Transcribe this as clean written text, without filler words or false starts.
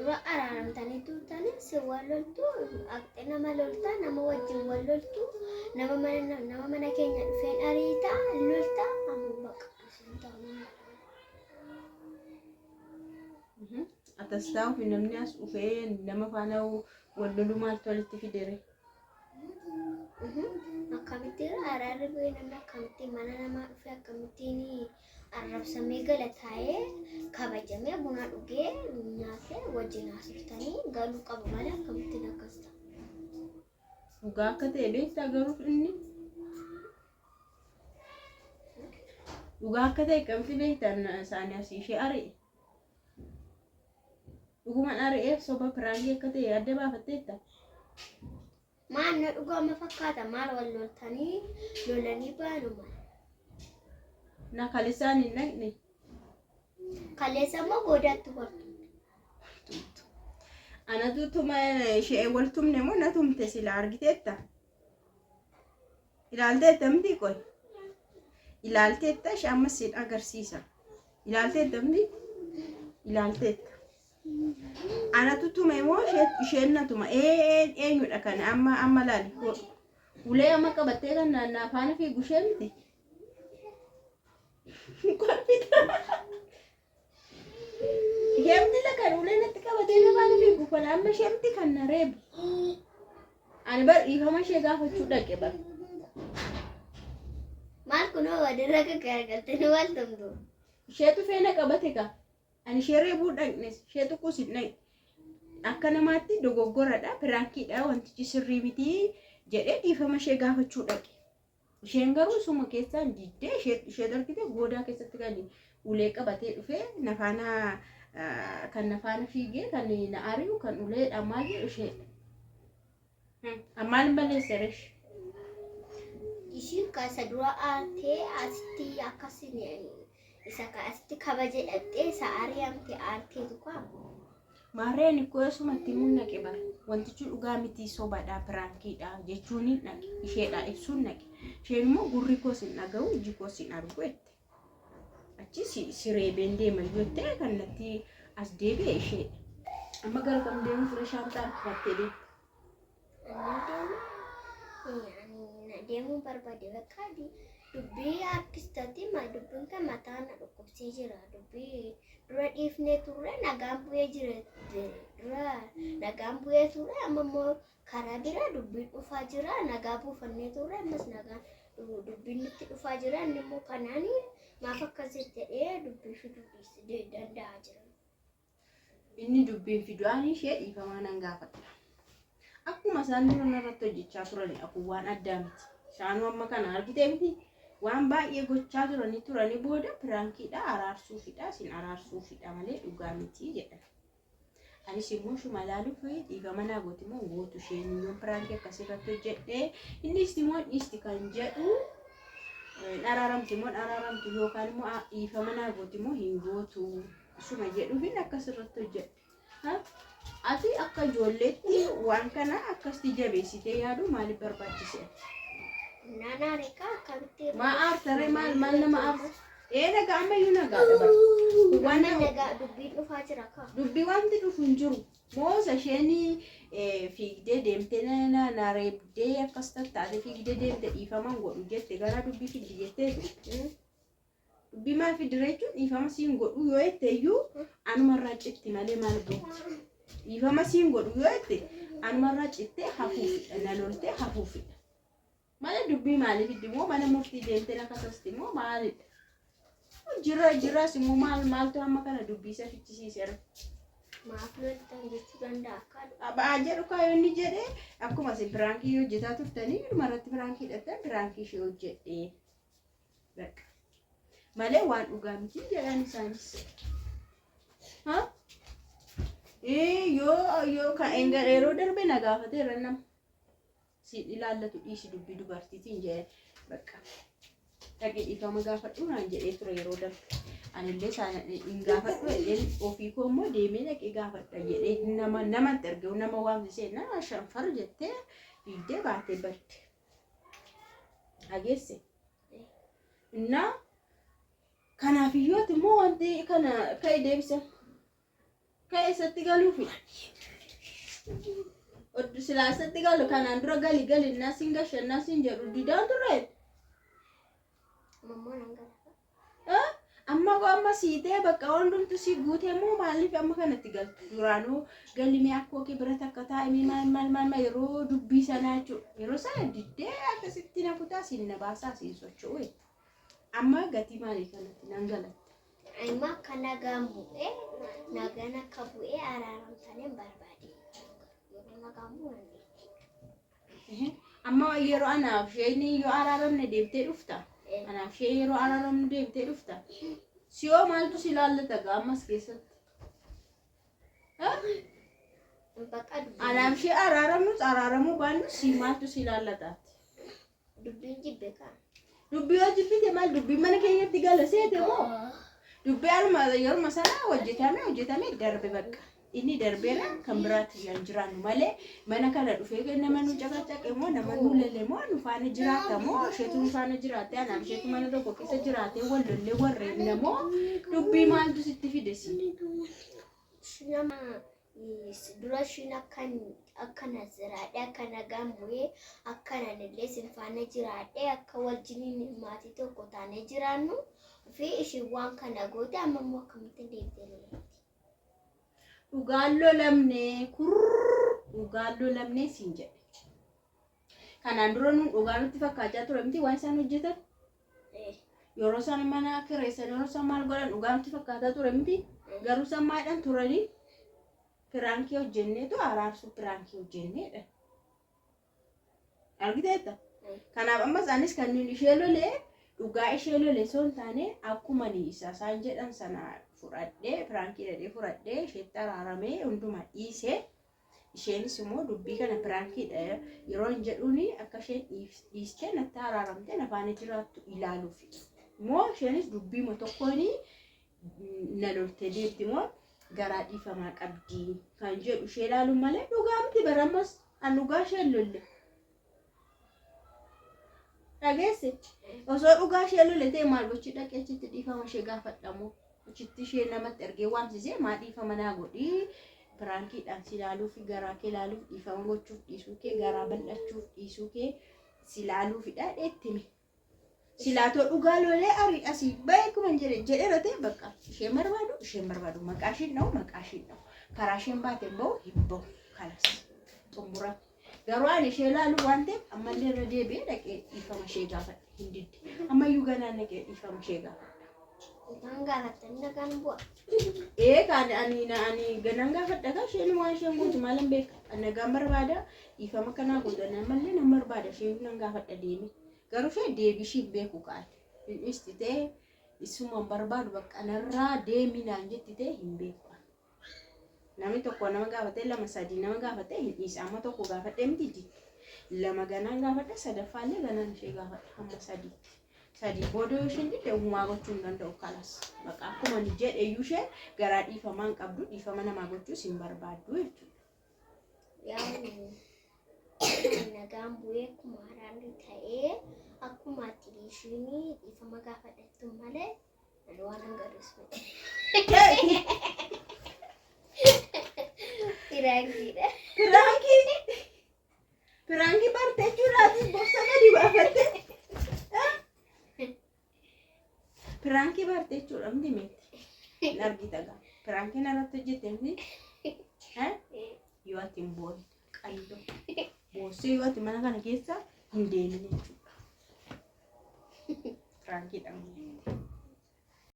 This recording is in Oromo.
Dura araaramtanii turtanii si wal loltu, haqxee nama lolta, nama wajjin wal loltu, nama mana keenya dhufeen ariita lolta, amma baqa isin ta'uu. Atas taa'uuf namni as dhufee nama faana wal loluu maaltu walitti fidere? Akkamittiin araarri bu'ee, namni akkamittiin mana namaa dhufee, akkamittiin arrabsamee gala? Taa'ee kabajamee buna dhugee nyaatee wajjin haasoftaanii galuu qabu malee akkamittiin akkas ta'a? Dhugaa akka ta'e beektaa? Garuu inni dhugaa akka ta'e akkamitti beektaa? Isaanii asii ishee ari'e. Dhugumaan ari'eef soba prankii akka ta'e adda baafatteetta? Maal na dhugaama fakkaata? Maal wal loltanii lolanii baanu maal? Na kalisaan hin dhaqne. Kaleessa immoo goodaatti bartu. Anatu tuma ishee wal tumne moo na tumte sila argiteetta? Ilaalteetta miti? Qoy. Ilaalteetta? Ishee amma sin agarsiisa. Ilaalteetta miti? Ilaalteetta. Anatu tume moo isheen na tuma? Ee, eenyudha kana amma amma laali. Ulee amma qabattee kan naannaa faana fiigu ishee miti? Kolfita. Ishee miti la kan ulee natti qabatee na faana fiigu kan amma ishee miti kan na reebu? Ani bar dhiifama ishee gaafachuu dhaqe bar. Maal kunoo walirra gaggaragaltanii wal tumtu? Isheetu feena qabate ka. Ani ishee reebuu dhaqnes, ishee tuquus hin dhaqne. Akka namaatti dogoggoradha, prankiidha, wantichi sirrii miti jedhee dhiifama ishee gaafachuu dhaqe. Isheen garuu suma keessaan diddee ishee argite goodaa keessatti kan ulee qabatee dhufee nafaana kan nafaana fiigee kan na ari'u kan uleedha maal jedhu isheedha. Ammaan balleessa resh. Ishiin kaasa dura aartee asitti akkasin isa asitti kabaje dhaqxee isa ari'amte aarteetu kaa. Maarree ani koo esumatti himuun naqe bara. Wantichi dhugaa miti, sobadha, prankiidha jechuun hin dhaqe. Isheedha ibsuun naqe. Isheen immoo gurri koos hin dhaga'u, iji koos hin argu jette. Achi si reebeen deema jettee kan natti as deebi'e isheedha. Amma gara kam deemu ture shaanxaa harkifattee deemta? Ani deema. Ani deemuu barbaade bakka dubbii harkistatti ma dubbiin kan mataa na dhukkubsee jira. Dubbii dura dhiifnee turre nagaan bu'ee jira. Dura nagaan bu'ee ture, amma immoo karaa bira dubbiin dhufaa jira. Nagaa buufannee turre, ammas nagaan dubbiin nutti dhufaa jira. Inni immoo kanaan maaf akkas jedhee dubbii fiduu danda'a jira. Inni dubbiin fidu, ani ishee dhiifamaa nan gaafadha. Akkuma isaan dura narratti hojjechaa turanidha, kun waan addaa miti. Isaanuu amma kana argitee miti, waan baay'ee gochaa turanii booda prankiidha, araarsuufidha, isin araarsuufidha malee dhugaa miti jedhan. Anis immoo shuma ilaaluuf dhiifama naa gooti moo gootu isheen yoon prankii akkasirratti hojjedhee inni isti moo dhiisti kan jedhu, araaramti moo araaramtu yookaan immoo dhiifama naa gooti moo hin gootu isuma jedhuufin akkasirratti hojjedhe. Ati akka ijoolleetti waan kana akkasitti jabeessitee yaadu maaliif barbaachise? Naanaan egaa akkamitti? Maa aartare? Maal maal nama aarsa? Ee, nagaa ammayyuu nagaadha bara. Waan nagaa dubbiin dhufaa jira kaa. Dubbii wanti dhufu hin jiru. Moosa isheen fiigdee deemtee na reebdee akkas tattaate, fiigdee deemte dhiifaman godhu jette, gara dubbii fiddi jetteetu. Dubbii maal fidire jechuun dhiifama siin godhu yoo jette iyyuu anumarraa citti malee maal gooti? Dhiifama siin godhu yoo jette anumarraa cittee hafuufidha, na loltee hafuufidha. Malee dubbii maalii fiddi immoo? Mana murtii deemtee na kasasti immoo maalidha? Jira jiraas immoo maal maaltu hamma kana dubbii isa fichisiiseera? Maaf loltan jechuu danda'a akka. Ba'aa jedhu kaayoo inni jedhee akkuma isin prankii hojjetaa turtanii dhumarratti prankii hidhattan, prankii ishee hojjedhee. Bakka. Malee waan dhugaa miti jedhan isaanis. Ha? Ee, yoo kan yeroo darbe na gaafateera nama. Si ilaallatu dhiisi dubbii dubartiitiin jedhe, bakka. Dhaqee dhiifama gaafadhu naan jedhee ture yeroo darbe. Anillee isaan hin gaafadhu jedheen, ofii koo immoo deemee dhaqee gaafadha jedhee nama namatti erge, nama waamsisee na shanfar jettee fiigdee baatee badde. Dhageesse. Innaa kanaaf iyyooti immoo wanti kana ka'e deebisa. Keessatti galuufi. Oddu silaa isatti galu kanaan dura gali gali innaa siin gasha innaa siin jedhu didaan turre. Mammoo nan gala. Amma koo amma siitee bakka hundumtu si guutee moo maaliif amma kanatti galtu? Duraanuu galli mee akkoo kee bira takka taa'e maal maal maal maal yeroo dubbii sanaa jechuudha. Yeroo sana diddee akkasitti na kutaa siin na baasaa siin socho'u jechuudha. Amma gatii maalii kanatti nan galatte? Amma akka nagaan bu'ee nagaan akka bu'ee araaramtanii barbaade. Yeroo nagaan bu'u nan deema. Amma yeroo anaaf isheen yoo araaramne deemtee dhufta. Anaaf ishee yeroo araaramnu deemtee dhufta. Siyoo maaltu si laallata gaa ammas keessatti? Bakka dubbiin Anaaf ishee araaramnus araaramuu baannus si maaltu si laallataati? Dubbiin jibbe kaa. Dubbii yoo jibbite maal dubbii mana keenyatti gala seete moo? Dubbii haruma yeruma sana hojjetame hojjetame darbe bakka. Inni darbeera kan biraatti yan jiraannu malee mana kana dhufee nama nu caqacaqe moo nama nu lele moo nu faana jiraata moo isheetu nu faana jiraate anaaf isheetu mana tokko keessa jiraate wal lollee warreen moo dubbii maaltu sitti fide si? Nama dura ishiin akkana jiraadhe akka nagaan bu'ee akkanan illee sin faana jiraadhe akka wajjiniin maatii tokko taanee jiraannu fi ishiin waan kana goote amma immoo akkamitti deebitee lolatti. Dhugaan lolamne kurr dhugaan lolamne siin jedhe. Kanaan dura nuun dhugaa nutti fakkaachaa ture miti waan isaan hojjetan. Yeroo isaan mana kireessan yeroo isaan maal godhan dhugaa nutti fakkaataa ture miti. Garuu isaan maadhaan turanii piraankii hojjenneetu araarsuu piraankii hojjenneedha. Argiteetta? Kanaaf ammas anis kan nuyi ishee lolee dhugaa ishee lole osoo hin taane akkuma ni isa isaan jedhan sana fudhadhee piraankii dhadhee fudhadhee isheetti araaramee hunduma dhiisee isheenis immoo dubbii kana piraankiidha yeroo hin jedhuuni akka isheen dhiistee natti araaramtee na faana jiraattu ilaaluuf. Moo isheenis dubbiima tokkoon na loltee deemti moo garaa dhiifamaa qabdi kan jedhu ishee ilaalu malee dhugaa miti barammas an dhugaa isheen lolle. Dhageesse osoo dhugaa ishee lolle ta'e maal gochii dhaqee achitti dhiifama ishee gaafadhamoo achitti ishee namatti ergee waamsisee maa dhiifama naa godhii piraankiidhaan si ilaaluuf garaa kee ilaaluuf dhiifama gochuuf dhiisuu kee garaa bal'achuuf dhiisuu kee si ilaaluufidha dheettime. Silaatoo dhugaa lolee ari asii beekuma jedhe jedheera ta'e bakka isheen barbaadu isheen barbaadu maqaa isheen dha'u maqaa isheen dha'u karaa isheen baate hin ba'u hin ba'u kanas xumurame. Garuu ani ishee ilaalu waan ta'eef ammallee irra deebi'ee dhaqee dhiifama ishee gaafadhe hin didde. Ammayyuu ganaan dhaqee dhiifama ishee gaafadha. Isaan gaafatanii nagaan bu'a. Ee kan ani ani ganaan gaafadha kan isheen waan isheen gootu maalan beeka. Ani nagaan barbaada dhiifama kanaa gootu ani ammallee nan barbaada isheen nan gaafadha deeme. Garuu ishee deebii ishii hin beeku kaate. Hin dhiisti ta'e isuma hin barbaadu bakka narraa deemi naan jetti ta'e hin beeku. Namni tokko nama gaafatee lama sadii nama gaafatee hin dhiisa. Amma tokko gaafadhee miti didde. Lama ganaan gaafadha sadaffaallee ganaan ishee gaafadha hamma sadiitti. Sadii booda yoo isheen didde uumaa gochuu hin danda'u kalas. Bakka akkuma ani jedhe iyyuu ishee garaa dhiifamaa hin qabdu dhiifama namaa gochuus hin barbaaddu jechuudha. Yaa'u nagaan bu'ee akkuma araarri ta'ee akkuma ati ishiin dhiifama gaafadhattu malee ani waan hangarus miti. Piraankiidha. Piraankii piraankii barte jechuudhaatis gorsa gadi baafatte. Piraankii barte jechuudha miti miti. Hin argita gaa. Piraankiin irratti hojjette miti. Yoo ati hin boonne qalloo. Boossee yoo ati mana kana keessa hin deemin jechuudha. Piraankiidhaan.